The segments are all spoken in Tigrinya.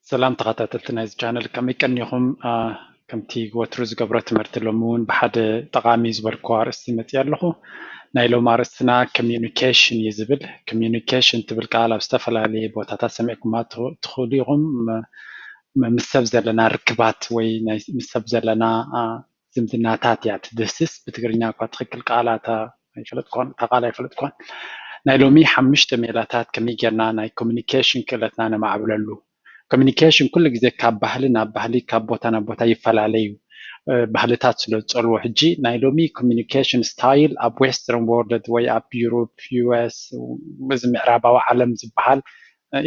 ሰላም ተኸታተልቲ ናይዚ ቻነል፣ ከመይ ቀኒኹም? ከምቲ ወትሩ ዝገብሮ ትምህርቲ ሎሚ እውን ብሓደ ጠቓሚ ዝበልኩዎ ኣርእስቲ መፅእ ኣለኹ። ናይ ሎም ኣርእስትና ኮሚዩኒኬሽን እዩ ዝብል። ኮሚዩኒኬሽን ትብል ቃል ኣብ ዝተፈላለየ ቦታታት ሰሚዕኩማ ትኽእሉ ኢኹም። ምስ ሰብ ዘለና ርክባት ወይ ምስ ሰብ ዘለና ዝምድናታት እያ ትድህስስ። ብትግርኛ እኳ ትኽክል ቃላታ ኣይፈለጥኳን፣ እታ ቃል ኣይፈለጥኳን። ናይ ሎሚ ሓሙሽተ ሜላታት ከመይ ጌርና ናይ ኮሚኒኬሽን ክእለትና ነማዕብለሉ። ኮሚኒኬሽን ኩሉ ግዜ ካብ ባህሊ ናብ ባህሊ፣ ካብ ቦታ ናብ ቦታ ይፈላለዩ ባህልታት ስለ ዝጸልዎ፣ ሕጂ ናይ ሎሚ ኮሚኒኬሽን ስታይል ኣብ ዌስተርን ወርልድ ወይ ኣብ ዩሮፕ፣ ዩ ኤስ፣ እዚ ምዕራባዊ ዓለም ዝበሃል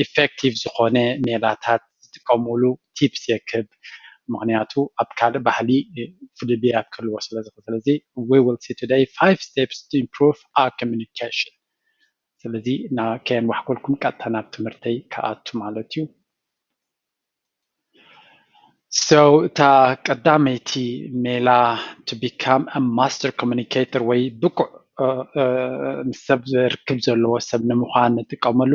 ኢፌክቲቭ ዝኾነ ሜላታት ዝጥቀሙሉ ቲፕስ የክብ። ምክንያቱ ኣብ ካልእ ባህሊ ፍልልይ ክህልዎ ስለ ዝኽእል። ስለዚ we will see today five steps to improve our communication። ስለዚ ከየንዋሕኩልኩም ቀጥታ ናብ ትምህርተይ ክኣቱ ማለት እዩ። So እታ ቀዳመይቲ ሜላ to become a master communicator ወይ ብቁዕ ምስ ሰብ ርክብ ዘለዎ ሰብ ንምዃን ንጥቀመሉ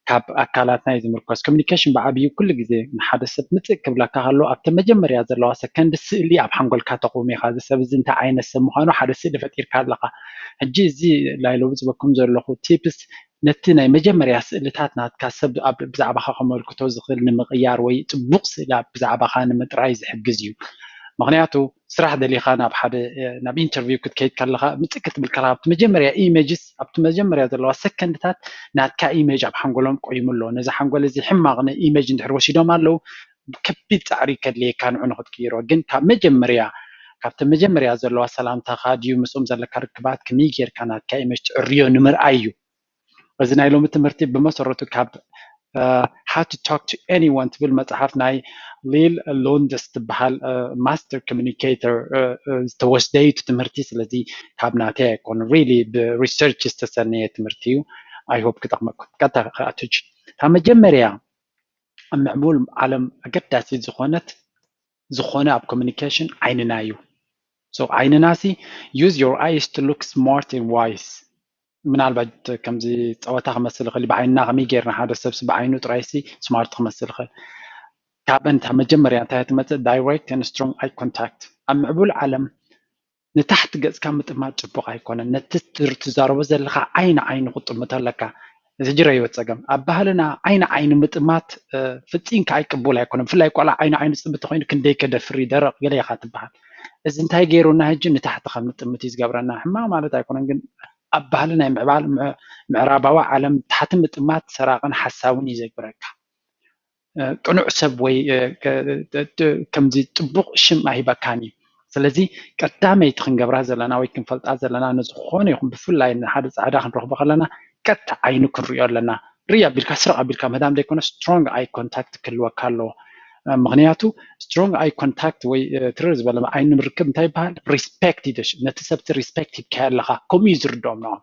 ካብ ኣካላትና እዩ ዝምርኮስ። ኮሚኒኬሽን ብዓብዩ ኩሉ ግዜ ንሓደ ሰብ ምፅእ ክብለካ ከሎ ኣብቲ መጀመርያ ዘለዋ ሰከንድ ስእሊ ኣብ ሓንጎልካ ተቑም ኢኻ። እዚ ሰብ እዚ እንታይ ዓይነት ሰብ ምዃኑ ሓደ ስእሊ ፈጢርካ ኣለኻ። ሕጂ እዚ ናይ ሎሚ ዝበኩም ዘለኹ ቲፕስ ነቲ ናይ መጀመርያ ስእልታት ናትካ ሰብ ብዛዕባኻ ከመልክቶ ዝኽእል ንምቕያር ወይ ፅቡቕ ስእሊ ብዛዕባኻ ንምጥራይ ዝሕግዝ እዩ። ምክንያቱ ስራሕ ደሊኻ ናብ ሓደ ናብ ኢንተርቪው ክትከይድ ከለኻ ምፅእ ክትብል ከለኻ ኣብቲ መጀመርያ ኢሜጅስ ኣብቲ መጀመርያ ዘለዋ ሰከንድታት ናትካ ኢሜጅ ኣብ ሓንጎሎም ቆይሙ ኣሎ። ነዚ ሓንጎል እዚ ሕማቕ ኢሜጅ እንድሕር ወሲዶም ኣለዉ ከቢድ ፃዕሪ ከድልየካ ንዑ ንክትቅይሮ። ግን ካብ መጀመርያ ካብቲ መጀመርያ ዘለዋ ሰላምታኻ ድዩ ምስኦም ዘለካ ርክባት ከመይ ጌርካ ናትካ ኢሜጅ ትዕርዮ ንምርኣይ እዩ። እዚ ናይ ሎሚ ትምህርቲ ብመሰረቱ ካብ How to Talk to Anyone ትብል መፅሓፍ ናይ ሊል ሎንደስ ትበሃል ማስተር ኮሚኒኬተር ዝተወስደዩ ትምህርቲ። ስለዚ ካብ ናተይ ኣይኮን፣ ሪሊ ብሪሰርች ዝተሰነየ ትምህርቲ እዩ። I hope ክጠቕመኩም። ቀጥታ ክኣቱ። ካብ መጀመርያ ኣብ ምዕቡል ዓለም ኣገዳሲት ዝኾነት ዝኾነ ኣብ ኮሚኒኬሽን ዓይንና እዩ። So ዓይንና ሲ use your eyes to look smart and wise። ምናልባት ከምዚ ፀወታ ክመስል ይኽእል፣ ብዓይንና ከመይ ጌርና ሓደ ሰብሲ ብዓይኑ ጥራይሲ ስማርት ክመስል ይኽእል። ካብ እንታ መጀመርያ እንታይ ትመፅእ? Direct and strong eye contact። ኣብ ምዕቡል ዓለም ንታሕቲ ገፅካ ምጥማት ፅቡቕ ኣይኮነን። ነቲ ትዛረቦ ዘለኻ ዓይኒ ዓይኑ ክጥምቶ ኣለካ። እዚ ጅረይወት ፀገም ኣብ ባህልና ዓይኒ ዓይኒ ምጥማት ፍፂም ከኣ ቅቡል ኣይኮነን። ብፍላይ ቆልዓ ዓይኒ ዓይኑ ዝጥምት ኮይኑ ክንደይ ከደፍር ደረቕ ገለ ኢኻ ትበሃል። እዚ እንታይ ገይሩና ሕጂ ንታሕቲ ከም ንጥምት እዩ ዝገብረና። ሕማቕ ማለት ኣይኮነን፣ ግን ኣብ ባህሊ ናይ ምዕባል ምዕራባዊ ዓለም ታሕቲ ምጥማት ሰራቕን ሓሳውን እዩ ዘግብረካ። ቅኑዕ ሰብ ወይ ከምዚ ጥቡቕ ሽም ኣይህበካን እዩ። ስለዚ ቀዳመይቲ ክንገብራ ዘለና ወይ ክንፈልጣ ዘለና ንዝኾነ ይኹን ብፍላይ ንሓደ ፃዕዳ ክንረኽቦ ከለና ቀጥታ ዓይኑ ክንሪኦ ኣለና። ርኢ ኣቢልካ ስረቕ ኣቢልካ ምህዳም ዘይኮነ ስትሮንግ ኣይ ኮንታክት ክህልወካ ኣለዎ። ምክንያቱ ስትሮንግ ኣይ ኮንታክት ወይ ትርር ዝበለ ዓይኒ ምርክብ እንታይ ይበሃል? ሪስፔክት እዩ። ነቲ ሰብቲ ሪስፔክት ሂብካዮ ኣለኻ። ከምኡ እዩ ዝርድኦም ንኦም።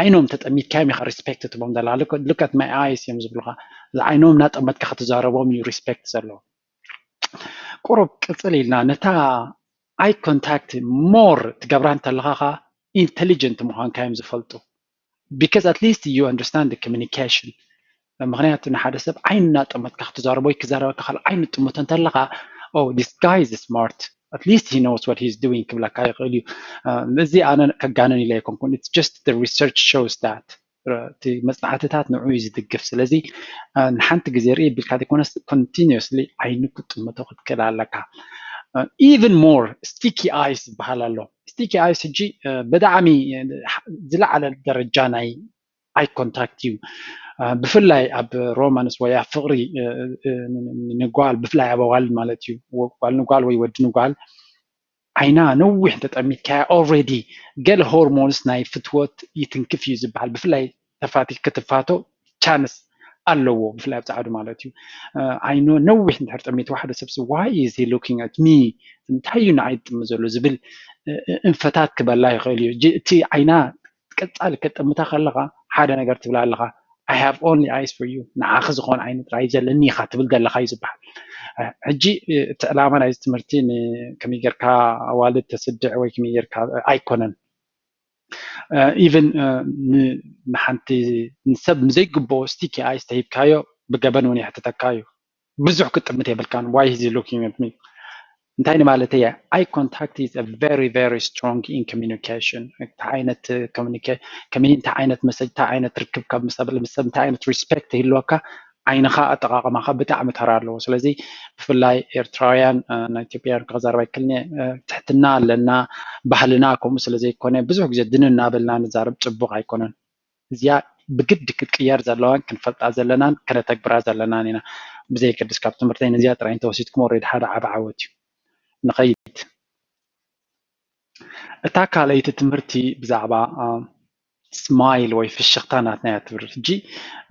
ዓይኖም ተጠሚትካዮም ኢኻ ሪስፔክት ትቦም ዘላ። Look at my eyes እዮም ዝብሉኻ። ዓይኖም እናጠመትካ ክትዛረቦም እዩ ሪስፔክት ዘለዎ። ቁሩብ ቅፅል ኢልና ነታ ኣይ ኮንታክት ሞር ትገብራ እንተለኻ ኢንቴሊጀንት ምዃንካ እዮም ዝፈልጡ። Because at least you understand the communication። ምክንያቱ ንሓደ ሰብ ዓይኒ እናጠመትካ ክትዛረቦ ወይ ክዛረበካ ካልእ ዓይኒ ጥምቶ እንተለኻ oh this guy is smart, at least he knows what he's doing ክብለካ ይኽእል እዩ። እዚ ኣነ ከጋነን ኢለ ኣይኮንኩን፣ it's just the research shows that። እቲ መፅናዕትታት ንዑ እዩ ዝድግፍ። ስለዚ ንሓንቲ ግዜ ርኢ ቢልካ ዘይኮነስ ኮንቲኒስሊ ዓይኒ ክትጥምቶ ክትክእል ኣለካ። ኢቨን ሞር ስቲኪ ኣይስ ዝበሃል ኣሎ። ስቲኪ ኣይስ ሕጂ ብጣዕሚ ዝለዓለ ደረጃ ናይ ኣይ ኮንታክት እዩ። ብፍላይ ኣብ ሮማንስ ወይ ኣብ ፍቕሪ ንጓል፣ ብፍላይ ኣብ ኣዋልድ ማለት እዩ፣ ጓል ንጓል ወይ ወዲ ንጓል ዓይና ነዊሕ እንተጠሚትካያ ኦልሬዲ ገለ ሆርሞንስ ናይ ፍትወት ይትንክፍ እዩ ዝበሃል። ብፍላይ ተፋቲክ ክትፋቶ ቻንስ ኣለዎ፣ ብፍላይ ኣብ ፃዕዱ ማለት እዩ። ዓይኑ ነዊሕ እንድሕር ጠሚትዋ ሓደ ሰብሲ why is he looking at me፣ እንታይ እዩ ንዓይ ዝጥምት ዘሎ ዝብል እንፈታት ክበላ ይኽእል እዩ። እቲ ዓይና ቀፃሊ ከጠምታ ከለኻ ሓደ ነገር ትብላ ኣለኻ፣ I have only eyes for you፣ ንዓኺ ዝኾነ ዓይኒ ጥራይ ዘለኒ ኢኻ ትብል ዘለኻ እዩ ዝበሃል። ሕጂ እቲ ዕላማ ናይዚ ትምህርቲ ከመይ ጌርካ ኣዋልድ ተስድዕ ወይ ከመይ ጌርካ ኣይኮነን። ኢቨን ንሓንቲ ንሰብ ዘይግብኦ ስቲኪ ኣይስ ተሂብካዮ ብገበን እውን የሕትተካ እዩ። ብዙሕ ክትጥምት የብልካን። Why is he looking at me? እንታይ ንማለት እየ? Eye contact is a very, very strong in communication። እንታይ ዓይነት communica- commu- እንታይ ዓይነት መሰጅ፣ እንታይ ዓይነት ርክብ ካብ ምስ ሰብ ምስ ሰብ እንታይ ዓይነት respect ይህልወካ፣ ዓይንኻ ኣጠቓቕማኻ ብጣዕሚ ተራ ኣለዎ። ስለዚ ብፍላይ ኤርትራውያን፣ እ፣ ናይ ኢትዮጵያን ክዛረብ ኣይክእልን እየ፣ እ፣ ትሕትና ኣለና፣ ባህልና ከምኡ ስለ ዘይኮነ ብዙሕ ግዜ ድን እናበልና ንዛረብ ጽቡቕ ኣይኮነን። እዚኣ ብግዲ ክትቅየር ዘለዋን ክንፈልጣ ዘለናን ከነተግብራ ዘለናን ኢና። ብዘየገድስ ካብ ትምህርተይ ነዚኣ ጥራይ እንተወሲድኩም already ሓደ ዓቢ ዓወት እዩ። ንኸይድ። እታ ካልኣይቲ ትምህርቲ ብዛዕባ ስማይል ወይ ፍሽኽታ ናትና እያ ትብል። ሕጂ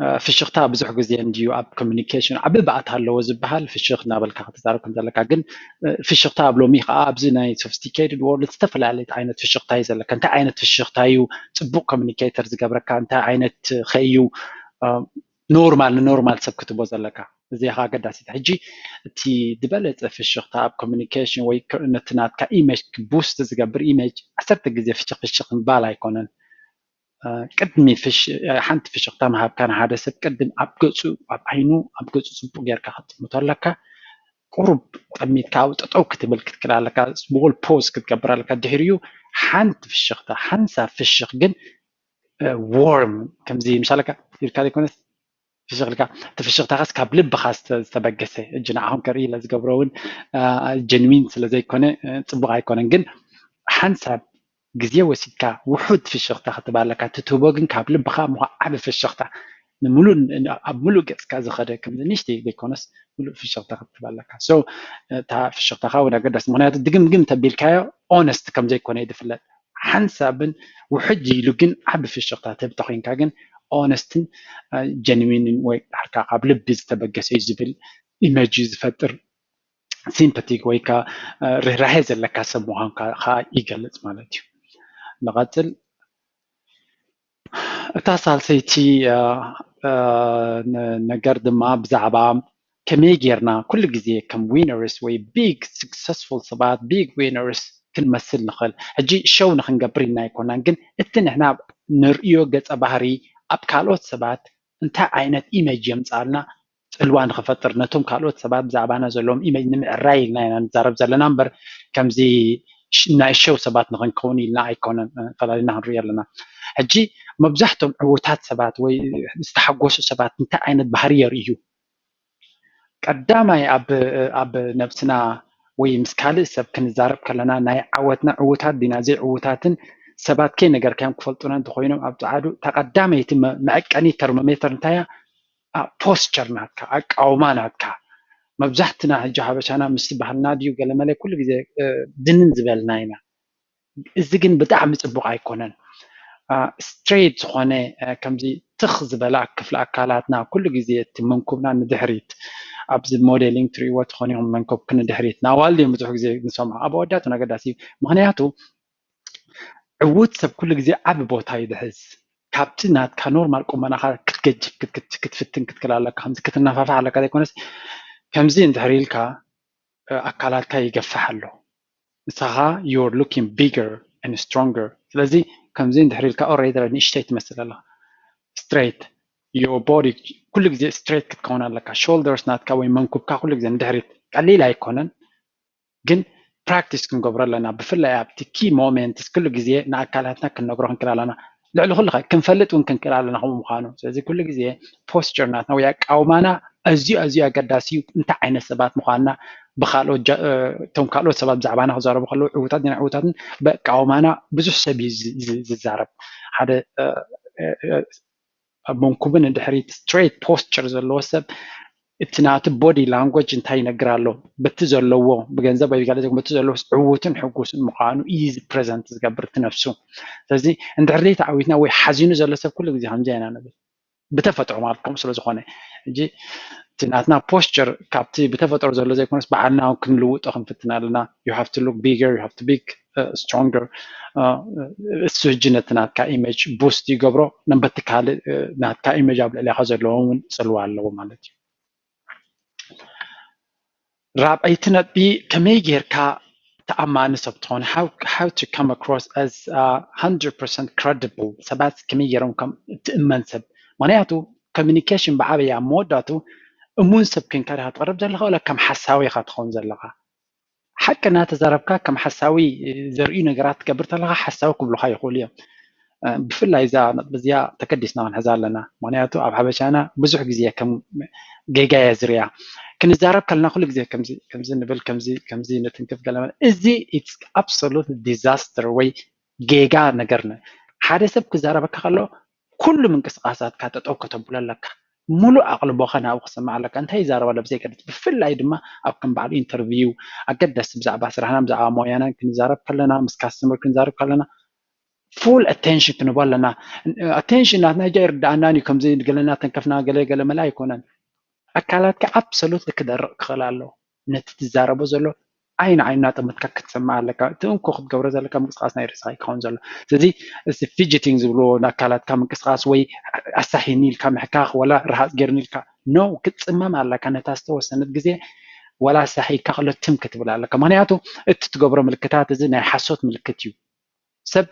እ፣ ፍሽኽታ ብዙሕ ግዜ እንድዩ ኣብ ኮሚኒኬሽን ዓቢ ባእታ ኣለዎ ዝበሃል፣ ፍሽኽ እናበልካ ክትዛረብ ከም ዘለካ። ግን እ፣ ፍሽኽታ ኣብ ሎሚ ከዓ ኣብዚ ናይ sophisticated world ዝተፈላለየ ዓይነት ፍሽኽታ እዩ ዘለካ። እንታይ ዓይነት ፍሽኽታ እዩ ጽቡቕ ኮሚኒኬተር ዝገብረካ? እንታይ ዓይነት ከ እዩ እ፣ ኖርማል ንኖርማል ሰብ ክትቦ ዘለካ? እዚኣ ከዓ ኣገዳሲት። ሕጂ እቲ ዝበለጸ ፍሽኽታ ኣብ ኮሚኒኬሽን ወይ ክ- ነቲ ናትካ ኢሜጅ ቡስት ዝገብር ኢሜጅ ዓሰርተ ግዜ ፍሽኽ ፍሽኽ ምባል ኣይኮነን። እ፣ ቅድሚ ፍሽ- እ፣ ሓንቲ ፍሽኽታ ምሃብካ ንሓደ ሰብ ቅድም ኣብ ገጹ፣ ኣብ ዓይኑ፣ ኣብ ገጹ ጽቡቕ ጌርካ ክትጥምቶ ኣለካ። ቁሩብ ጠሚትካ ኣብ ጠጠው ክትብል ክትክእል ኣለካ። ስሞል ፖዝ ክትገብር ኣለካ። ድሕሪኡ ሓንቲ ፍሽኽታ፣ ሓንሳብ ፍሽኽ ግን እ፣ ዎርም ከምዚ ምሳለካ ኢልካ ዘይኮነስ ፍሽኽ ኢልካ፣ እቲ ፍሽኽታኻስ ካብ ልብኻ ዝተ- ዝተበገሰ፣ እጂ ንዓኹም ከርኢ ኢለ ዝገብሮ እውን እ፣ ጀንዊን ስለ ዘይኮነ እ፣ ጽቡቕ ኣይኮነን። ግን ሓንሳብ ግዜ ወሲድካ ውሑድ ፍሽኽታ ክትህብ ኣለካ። እቲ ትህቦ ግን ካብ ልብኻ ምዃ ዓቢ ፍሽኽታ፣ ንምሉእ ኣብ ምሉእ ገጽካ ዝኸደ፣ ከምዚ ንእሽተይ ዘይኮነስ ምሉእ ፍሽኽታ ክትህብ ኣለካ። So እታ ፍሽኽታኻ እውን ኣገዳሲ፣ ምኽንያቱ ድግምግም ተቢልካዮ ኦነስት ከም ዘይኮነ እዩ ዝፍለጥ። ሓንሳብን ውሕጅ ኢሉ ግን ዓቢ ፍሽኽታ ትህብ ተኾይንካ ግን ኦነስትን ጀንዊንን ወይ ዳሕርካ ካብ ልቢ ዝተበገሰ እዩ ዝብል ኢመጅ እዩ ዝፈጥር። ሲምፐቲክ ወይ ከዓ ርህራሄ ዘለካ ሰብ ምዃንካ ከዓ ይገልጽ ማለት እዩ። ንቐጽል። እታ ሳልሰይቲ እ፣ እ፣ ነ- ነገር ድማ ብዛዕባ ከመይ ጌርና ኩሉ ግዜ ከም ዊነርስ ወይ ቢግ ስክሰስፉል ሰባት፣ ቢግ ዊነርስ ክንመስል ንኽእል። ሕጂ ሸው ንክንገብር ኢልና ኣይኮናን፣ ግን እቲ ንሕና ንርእዮ ገጸ ባህሪ ኣብ ካልኦት ሰባት እንታይ ዓይነት ኢሜጅ የምጻልና ጽልዋ ንክፈጥር፣ ነቶም ካልኦት ሰባት ብዛዕባና ዘለዎም ኢሜጅ ንምዕራይ ኢልና ኢና ንዛረብ ዘለና እምበር ከምዚ ሽ- ናይ ሸው ሰባት ንክንከውን ኢልና ኣይኮነን እ፣ ፈላሊና ክንርኢ ኣለና። ሕጂ መብዛሕቶም ዕዉታት ሰባት ወይ ዝተሓጎሱ ሰባት እንታይ ዓይነት ባህሪ የርእዩ? ቀዳማይ ኣብ ኣብ ነብስና ወይ ምስ ካልእ ሰብ ክንዛረብ ከለና ናይ ዓወትና ዕዉታት ዲና ዘይዕዉታትን ሰባት ከይነገርካዮም ክፈልጡና እንተኮይኖም ኣብ ጸዓዱ እታ ቀዳመይቲ መ- መዐቀኒ ተርሞሜተር እንታይ እያ? ፖስቸር ናትካ፣ ኣቃውማ ናትካ። መብዛሕትና ሕጂ ሓበሻና ምስ ባህልና ድዩ ገለመለ ኩሉ ግዜ እ፣ ድንን ዝበልና ኢና። እዚ ግን ብጣዕሚ ጽቡቕ ኣይኮነን። ስትሬት ዝኾነ እ፣ ከምዚ ትኽ ዝበላ ክፍሊ ኣካላትና ኩሉ ግዜ እቲ መንኩብና ንድሕሪት፣ ኣብዚ ሞዴሊንግ ትርእይዎ ትኾኑ ኢኹም፣ መንኮብኪ ንድሕሪት ናዋልድ እዮም ብዙሕ ግዜ ንሰምዖ። ኣብ ኣወዳት ኣገዳሲ እዩ። ምኽንያቱ ዕዉት ሰብ ኩሉ ግዜ ዓቢ ቦታ እዩ ዝሕዝ። ካብቲ ናትካ ኖርማል ቁመናኻ ክትገጅፍ ክትክት- ክትፍትን ክትክል ኣለካ፣ ከምዚ ክትነፋፋሕ ኣለካ ዘይኮነስ ከምዚ እንድሕር ኢልካ እ፣ ኣካላትካ ይገፍሕ ኣሎ። ንስኻ you're looking bigger and stronger። ስለዚ ከምዚ እንድሕር ኢልካ ኦሬዲ ንእሽተይ ትመስል ኣለኻ። ስትሬት your body ኩሉ ግዜ ስትሬት ክትከውን ኣለካ። ሾልደርስ ናትካ ወይ መንኩብካ ኩሉ ግዜ ንድሕሪት ቀሊል ኣይኮነን፣ ግን ፕራክቲስ ክንገብሮ ኣለና። ብፍላይ ኣብቲ ኪ ሞሜንትስ ኩሉ ግዜ ንኣካላትና ክንነግሮ ክንክእል ኣለና። ልዕሊ ኩሉ ከ ክንፈልጥ እውን ክንክእል ኣለና ከምኡ ምዃኑ። ስለዚ ኩሉ ግዜ ፖስቸር ናትና ወይ ኣቃውማና ኣዝዩ ኣዝዩ ኣገዳሲ እዩ። እንታይ ዓይነት ሰባት ምዃንና ብካልኦት ጃ- እ፣ እቶም ካልኦት ሰባት ብዛዕባና ክዛረቡ ከለዉ ዕዉታት ዲና ዕዉታትን ብኣቃውማና ብዙሕ ሰብ እዩ ዝ- ዝ- ዝዛረብ። ሓደ እ፣ እ፣ እ፣ ኣብ መንኩቡ ንድሕሪት ስትሬት ፖስቸር ዘለዎ ሰብ እቲ ናቱ ቦዲ ላንጎጅ እንታይ ይነግር ኣሎ? በቲ ዘለዎ ብገንዘብ ወይ ብጋለ ዘይኮነ በቲ ዘለዎ ዕዉትን ሕጉስን ምዃኑ እዩ ፕሬዘንት ዝገብር እቲ ነፍሱ። ስለዚ እንድሕር ዘይተዓዊትና ወይ ሓዚኑ ዘሎ ሰብ ኩሉ ግዜ ከምዚ ኢና ንብል ብተፈጥሮ ማለት ከምኡ ስለ ዝኾነ። ሕጂ እቲ ናትና ፖስቸር ካብቲ ብተፈጥሮ ዘሎ ዘይኮነስ ባዕልና እውን ክንልውጦ ክንፍትን ኣለና። You have to look bigger, you have to be stronger። እሱ ሕጂ ነቲ ናትካ ኢሜጅ ቡስት ይገብሮ፣ ነንበቲ ካልእ ናትካ ኢሜጅ ኣብ ልዕሊኻ ዘለዎ እውን ጽልዋ ኣለዎ ማለት እዩ። ራብዐይቲ ነጥቢ ከመይ ጌርካ ተኣማኒ ሰብ ትኾን? How, how to come across as a hundred percent credible? ሰባት ከመይ ጌሮም ከም እትእመን ሰብ? ምኽንያቱ ኮሚኒኬሽን ብዓበያ ኣብ መወዳቱ እሙን ሰብ ኮንካ ዲኻ ትቐርብ ዘለኻ፣ ወላ ከም ሓሳዊ ኢኻ ትኸውን ዘለኻ? ሓቂ እናተዛረብካ ከም ሓሳዊ ዘርእዩ ነገራት ትገብር ተለኻ ሓሳዊ ክብሉኻ ይኽእሉ እዮም። ብፍላይ እዛ ነጥቢ እዚኣ ተገዲስና ክንሕዛ ኣለና። ምክንያቱ ኣብ ሓበሻና ብዙሕ ግዜ ከም ጌጋ እየ ዝሪኣ። ክንዛረብ ከለና ኩሉ ግዜ ከምዚ ንብል፣ ከምዚ ንትንክፍ፣ ገለ እዚ it's absolute disaster ወይ ጌጋ ነገር። ሓደ ሰብ ክዛረበካ ከሎ ኩሉ ምንቅስቃሳትካ ጠጠው ከተብሎ ኣለካ። ሙሉእ ኣቕልቦኻ ናብኡ ክሰማዕ ኣለካ። እንታይ ይዛረብ ኣሎ ብዘይገድስ። ብፍላይ ድማ ኣብ ከም በዓል ኢንተርቪው፣ ኣገደስቲ ብዛዕባ ስራሕና ብዛዕባ ሞያናን ክንዛረብ ከለና፣ ምስ ካስተመር ክንዛረብ ከለና ፉል ኣቴንሽን ክንቦ ኣለና። ኣቴንሽን ናትና ጃ ይርዳኣናን እዩ። ከምዚ ገለና ተንከፍና ገለ ገለ መላ ኣይኮነን። ኣካላትካ ኣብሰሉት ክደርቕ ክኽእል ኣሎ። ነቲ ትዛረቦ ዘሎ ዓይን ዓይኑ እናጠመትካ ክትሰምዕ ኣለካ። እቲ እንኮ ክትገብሮ ዘለካ ምንቅስቃስ ናይ ርእስኻ ክኸውን ዘሎ። ስለዚ እዚ ፊጅቲንግ ዝብልዎ ንኣካላትካ ምንቅስቃስ ወይ ኣሳሒኒ ኢልካ ምሕካኽ ወላ ረሃፅ ገይርኒ ኢልካ ኖ፣ ክትፅመም ኣለካ። ነታ ዝተወሰነት ግዜ ወላ ሳሒካ ከሎ ትም ክትብል ኣለካ። ምክንያቱ እቲ ትገብሮ ምልክታት እዚ ናይ ሓሶት ምልክት እዩ። ሰብ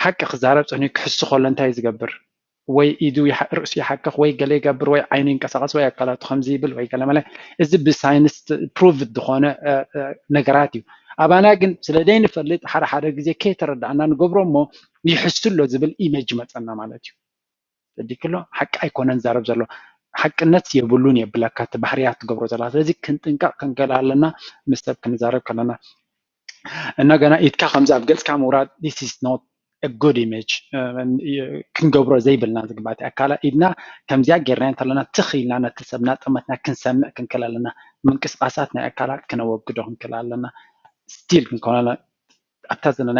ሓቂ ክዛረብ ፀኒሑ ክሕሱ ከሎ እንታይ ዝገብር? ወይ ኢዱ ርእሱ ይሓክኽ ወይ ገለ ይገብር ወይ ዓይኑ ይንቀሳቐስ ወይ ኣካላቱ ከምዚ ይብል ወይ ገለ መለ። እዚ ብሳይንስ ፕሩቭድ ዝኾነ ነገራት እዩ። ኣባና ግን ስለ ዘይንፈልጥ ሓደ ሓደ ግዜ ከይተረዳእና ንገብሮ እሞ ይሕሱ ኣሎ ዝብል ኢሜጅ ይመፀና ማለት እዩ። ጸዲቅሎ ሓቂ ኣይኮነን ዛረብ ዘሎ። ሓቅነት የብሉን የብለካ እቲ ባህርያት ትገብሮ ዘላ። ስለዚ ክንጥንቀቕ ክንገል ኣለና ምስ ሰብ ክንዛረብ ከለና። እንደገና ኢድካ ከምዚ ኣብ ገጽካ ምውራድ this is not a good image። ክንገብሮ ዘይብልና ዝግባእ ኣካላ ኢድና ከምዚኣ ጌርና እንተለና ትኽ ኢልና ነቲ ሰብ እናጠመትና ክንሰምዕ ክንክል ኣለና። ምንቅስቃሳት ናይ ኣካላት ክነወግዶ ክንክል ኣለና። ስቲል ክንኮነ ኣብታ ዘለና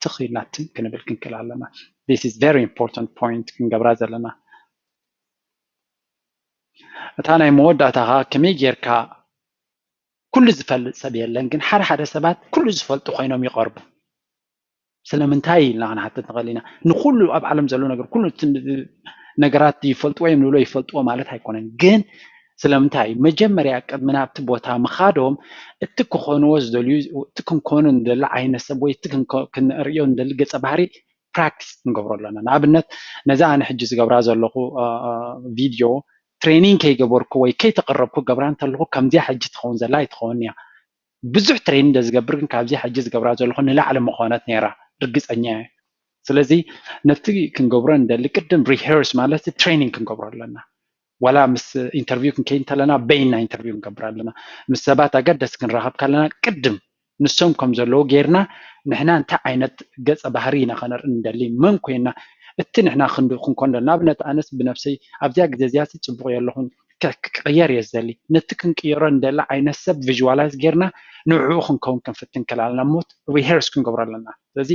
ትኽ ኢልና ትም ክንብል ክንክል ኣለና። This is very important point ክንገብራ ዘለና። እታ ናይ መወዳእታ ከኣ ከመይ ጌርካ ኩሉ ዝፈልጥ ሰብ የለን፣ ግን ሓደ ሓደ ሰባት ኩሉ ዝፈልጡ ኮይኖም ይቐርቡ። ስለምንታይ ኢልና ክንሓትት ንኽእል ኢና። ንኹሉ ኣብ ዓለም ዘሎ ነገር ኩሉ እቲ ነገራት ይፈልጥዎ እዮም ንብሎ ይፈልጥዎ ማለት ኣይኮነን። ግን ስለምንታይ መጀመርያ ቅድሚ ናብቲ ቦታ ምኻዶም እቲ ክኾንዎ ዝደልዩ እቲ ክንኮኑ ንደሊ ዓይነት ሰብ ወይ እቲ ክንርእዮ ንደሊ ገጸ ባህሪ ፕራክቲስ ክንገብሮ ኣለና። ንኣብነት ነዛ ኣነ ሕጂ ዝገብራ ዘለኹ ቪድዮ ትሬኒንግ ከይገበርኩ ወይ ከይተቐረብኩ ገብራ እንተለኹ ከምዚኣ ሕጂ ትኸውን ዘላ ኣይትኸውን እያ። ብዙሕ ትሬኒንግ ዝገብር ግን ካብዚኣ ሕጂ ዝገብራ ዘለኹ ንላዕሊ ምኾነት ነይራ ርግፀኛ እየ። ስለዚ ነቲ ክንገብሮ እንደሊ ቅድም ሪሄርስ ማለት ትሬኒንግ ክንገብሮ ኣለና። ዋላ ምስ ኢንተርቪው ክንከይድ እንተለና በይንና ኢንተርቪው ክንገብር ኣለና። ምስ ሰባት ኣገደስ ክንራኸብ ከለና ቅድም ንሶም ከም ዘለዉ ጌርና ንሕና እንታይ ዓይነት ገጸ ባህሪ ኢና ከነርኢ እንደሊ፣ መን ኮይና፣ እቲ ንሕና ክንዲ ክንኮን ደልና። ንኣብነት ኣነስ ብነብሰይ ኣብዚኣ ግዜ እዚኣ ጽቡቕ የለኹን፣ ክቅየር እየ ዝደሊ። ነቲ ክንቅየሮ እንደሊ ዓይነት ሰብ ቪዥዋላይዝ ጌርና ንዕኡ ክንከውን ክንፍትን ክላልና ሞት ሪሄርስ ክንገብሮ ኣለና። ስለዚ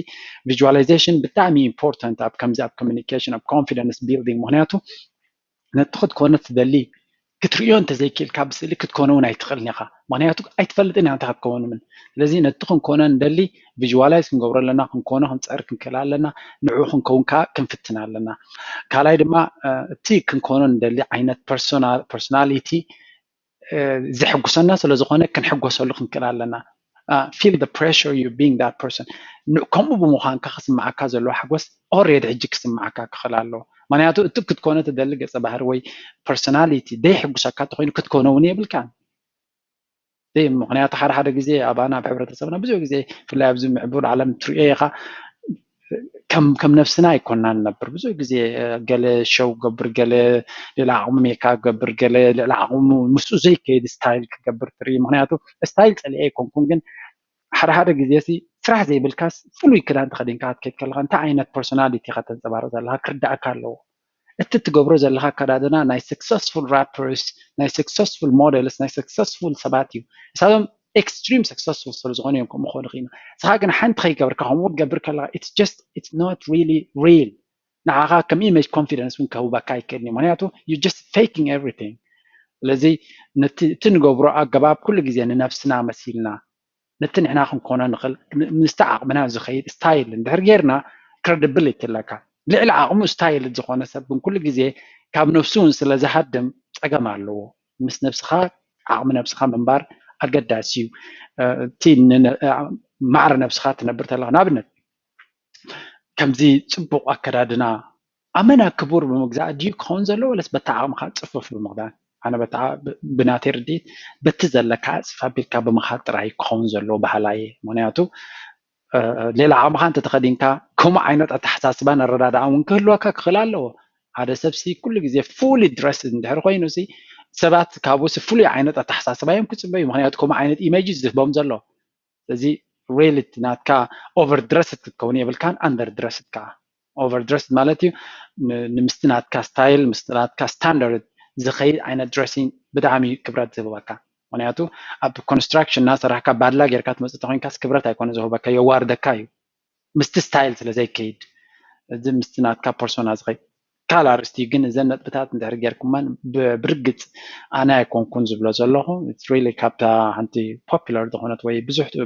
ቪዥዋላይዜሽን ብጣዕሚ ኢምፖርታንት ኣብ ከምዚ ኣብ ኮሚኒኬሽን ኣብ ኮንፊደንስ ቢልዲንግ፣ ምክንያቱ ነቲ ክትኮነ ትደሊ ክትርእዮ እንተዘይክእልካ ብስእሊ ክትኮነ እውን ኣይትኽእልን ኢኻ። ምክንያቱ ኣይትፈልጥን ኢኻ እንታይ ክትከውን ምን። ስለዚ ነቲ ክንኮነ ንደሊ ቪዥዋላይዝ ክንገብሮ ኣለና፣ ክንኮነ ክንፅዕር ክንክእል ኣለና፣ ንዕኡ ክንከውን ከዓ ክንፍትን ኣለና። ካልኣይ ድማ እቲ ክንኮነ ንደሊ ዓይነት ፐርሶናሊቲ ዘሕጉሰና ስለዝኾነ ክንሕጎሰሉ ክንክእል ኣለና። Feel the pressure you being that person። ከምኡ ብምዃንካ ክስምዓካ ዘለዎ ሓጎስ ኦሬዲ ሕጂ ክስምዓካ ክኽእል ኣለዎ። ምክንያቱ እቲ ክትኮነ ትደሊ ገፀ ባህሪ ወይ ፐርሶናሊቲ ደይሕጉሰካ እንተኮይኑ ክትኮነ እውን የብልካን። ምክንያቱ ሓደ ሓደ ግዜ ኣባና ኣብ ሕብረተሰብና ብዙሕ ግዜ ብፍላይ ኣብዚ ምዕቡል ዓለም ትሪኦ ኢኻ ከም ነብስና ኣይኮንና ንነብር። ብዙሕ ግዜ ገለ ሸው ገብር፣ ገለ ልዕሊ ዓቕሙ ሜካ ገብር፣ ገለ ልዕሊ ዓቕሙ ምስኡ ዘይከይድ ስታይል ክገብር ትርኢ። ምክንያቱ ስታይል ፀሊኤ ኣይኮንኩን፣ ግን ሓደ ሓደ ግዜ ሲ ስራሕ ዘይብልካስ ፍሉይ ክዳን ተኸዲንካ ክትከይድ ከለካ እንታይ ዓይነት ፐርሶናሊቲ ኢኻ ተንፀባርቕ ዘለካ ክርዳእካ ኣለዎ። እቲ ትገብሮ ዘለካ ኣከዳድና ናይ ሰክሰስፉል ራፐርስ፣ ናይ ሰክሰስፉል ሞዴልስ፣ ናይ ሰክሰስፉል ሰባት እዩ። ንሳቶም ኤክስትሪም ሰክሰስፉል ስለ ዝኾኑ እዮም ከምኡ ክኾኑ ክኢሉ። ንስኻ ግን ሓንቲ ከይገብርካ ከምኡ ትገብር ከለካ it's just it's not really real። ንዓኻ ከም ኢሜጅ ኮንፊደንስ እውን ከህበካ ኣይክእልን እዩ። ምክንያቱ you just faking everything። ስለዚ ነቲ እቲ ንገብሮ ኣገባብ ኩሉ ግዜ ንነብስና መሲልና ነቲ ንሕና ክንኮኖ ንኽእል ምስቲ ዓቕምና ዝኸይድ ስታይል እንድሕር ጌርና ክረዲብሊቲ ኣለካ። ልዕሊ ዓቕሙ ስታይል ዝኾነ ሰብ ግን ኩሉ ግዜ ካብ ነብሱ እውን ስለ ዝሃድም ፀገም ኣለዎ። ምስ ነብስኻ ዓቕሚ ነብስኻ ምንባር ኣገዳሲ እዩ። እቲ ማዕረ ነብስኻ ትነብር ተለኻ ንኣብነት ከምዚ ፅቡቕ ኣከዳድና ኣመና ክቡር ብምግዛእ ድዩ ክኸውን ዘለዎ ወለስ በታ ዓቕምኻ ፅፉፍ ብምኽዳን? ኣነ በታ ብናተይ ርድኢት በቲ ዘለካ ኣፅፍ ኣቢልካ ብምኻድ ጥራይ ክኸውን ዘለዎ ባህላ እየ። ምክንያቱ ሌላ ዓቕምኻ እንተተኸዲንካ ከምኡ ዓይነት ኣተሓሳስባን ኣረዳድኣን እውን ክህልወካ ክኽእል ኣለዎ። ሓደ ሰብሲ ኩሉ ግዜ fully dressed እንድሕር ኮይኑ ሲ ሰባት ካብኡ ሲ ፍሉይ ዓይነት ኣተሓሳስባ እዮም ክፅበዩ። ምክንያቱ ከምኡ ዓይነት ኢሜጅ ዝህቦም ዘሎ። ስለዚ really ናትካ over dressed ክትከውን የብልካን under dressed ከዓ። Over dressed ማለት እዩ ንምስቲ ናትካ ስታይል ምስቲ ናትካ ስታንዳርድ ዝኸይድ ዓይነት ድረሲንግ ብጣዕሚ ክብረት ዝህበካ። ምክንያቱ ኣብ ኮንስትራክሽን እናሰራሕካ ባድላ ጌርካ ትመፅእ ተኮይንካስ ክብረት ኣይኮነ ዝህበካ፣ የዋርደካ እዩ ምስቲ ስታይል ስለ ዘይከይድ። እዚ ምስቲ ናትካ ፐርሶና ዝኸይድ ካልእ ኣርእስቲ እዩ። ግን እዘን ነጥብታት እንድሕር ጌርኩመን ብርግፅ ኣነ ኣይኮንኩን ዝብሎ ዘለኹ really ካብታ ሓንቲ ፖፑላር ዝኾነት ወይ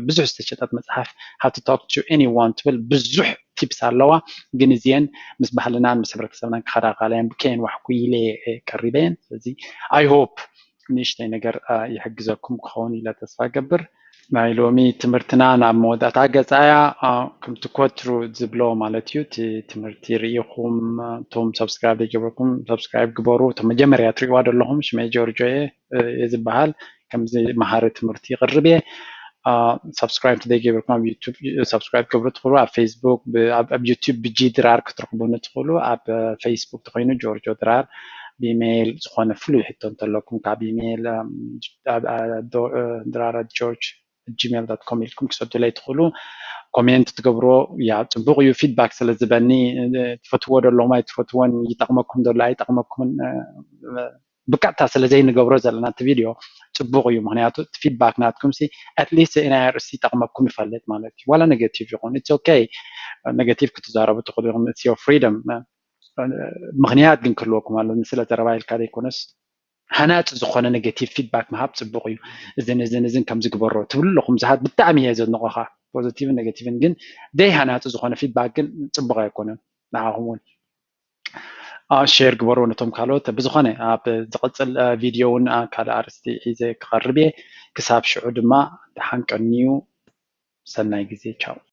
ብዙሕ ዝተሸጠት መፅሓፍ How to Talk to Anyone ትብል ብዙሕ ቲፕስ ኣለዋ። ግን እዚአን ምስ ባህልናን ምስ ሕብረተሰብናን ክኸዳ ካልያን ብከየን ዋሕኩ ኢለ ቀሪበየን። ስለዚ I hope ንእሽተይ ነገር ይሕግዘኩም ክኸውን ኢለ ተስፋ ገብር። ናይ ሎሚ ትምህርትና ናብ መወዳእታ ገፃያ ከምቲ ኮትሩ ዝብሎ ማለት እዩ። እቲ ትምህርቲ ርኢኹም እቶም ሰብስክራይብ ዘይገበርኩም ሰብስክራይብ ግበሩ። እቶም መጀመርያ ትሪእዋ ዘለኹም ሽመይ ጆርጆ እየ ዝበሃል። ከምዚ መሃሪ ትምህርቲ ይቕርብ እየ። ሰብስክራይብ ዘይገበርኩም ኣብ ዩቱብ ሰብስክራይብ ክገብሩ ትኽእሉ። ኣብ ፌስቡክ ኣብ ዩቱብ ብጂ ድራር ክትረኽቡኒ ትኽእሉ። ኣብ ፌስቡክ ተኮይኑ ጆርጆ ድራር ብኢሜይል ዝኾነ ፍሉይ ሕቶ እንተለኩም ካብ ኢሜይል ድራር ጆርጅ ጂሜል ዶት ኮም ኢልኩም ክሰዱለይ ትኽእሉ። ኮሜንት ትገብርዎ ያ ፅቡቅ እዩ። ፊድባክ ስለ ዝበኒ ትፈትዎ ዶ ኣለኹም ኣይትፈትዎን ይጠቅመኩም ዶ ኣይጠቅመኩምን ብቀጥታ ስለ ዘይንገብሮ ዘለና እቲ ቪድዮ ፅቡቅ እዩ። ምክንያቱ እቲ ፊድባክ ናትኩም ሲ ኣትሊስት ናይ ኣርእስቲ ይጠቅመኩም ይፈልጥ ማለት እዩ። ዋላ ኔጋቲቭ ይኹን it's okay። ኔጋቲቭ ክትዛረቡ ትኽእሉ ኢኹም it's your freedom። ምክንያት ግን ክህልወኩም ኣሎ። ስለ ዘረባ ኢልካ ዘይኮነስ ሃናፂ ዝኾነ ኔጋቲቭ ፊድባክ ምሃብ ፅቡቅ እዩ። እዝን እዝን እዝን ከምዚ ግበሮ ትብሉ ኣለኹም ብዙሓት ብጣዕሚ እየ ዘድንቆኻ ፖዚቲቭን ኔጋቲቭን ግን ደይ ሃናፂ ዝኾነ ፊድባክ ግን ፅቡቅ ኣይኮነን ንዓኹም እውን ሼር ግበሩ ነቶም ካልኦት ብዝኾነ ኣብ ዝቕፅል ቪድዮ እውን ካልእ ኣርእስቲ ሒዘ ክቐርብ እየ ክሳብ ሽዑ ድማ ደሓን ቀንዩ ሰናይ ግዜ ቻው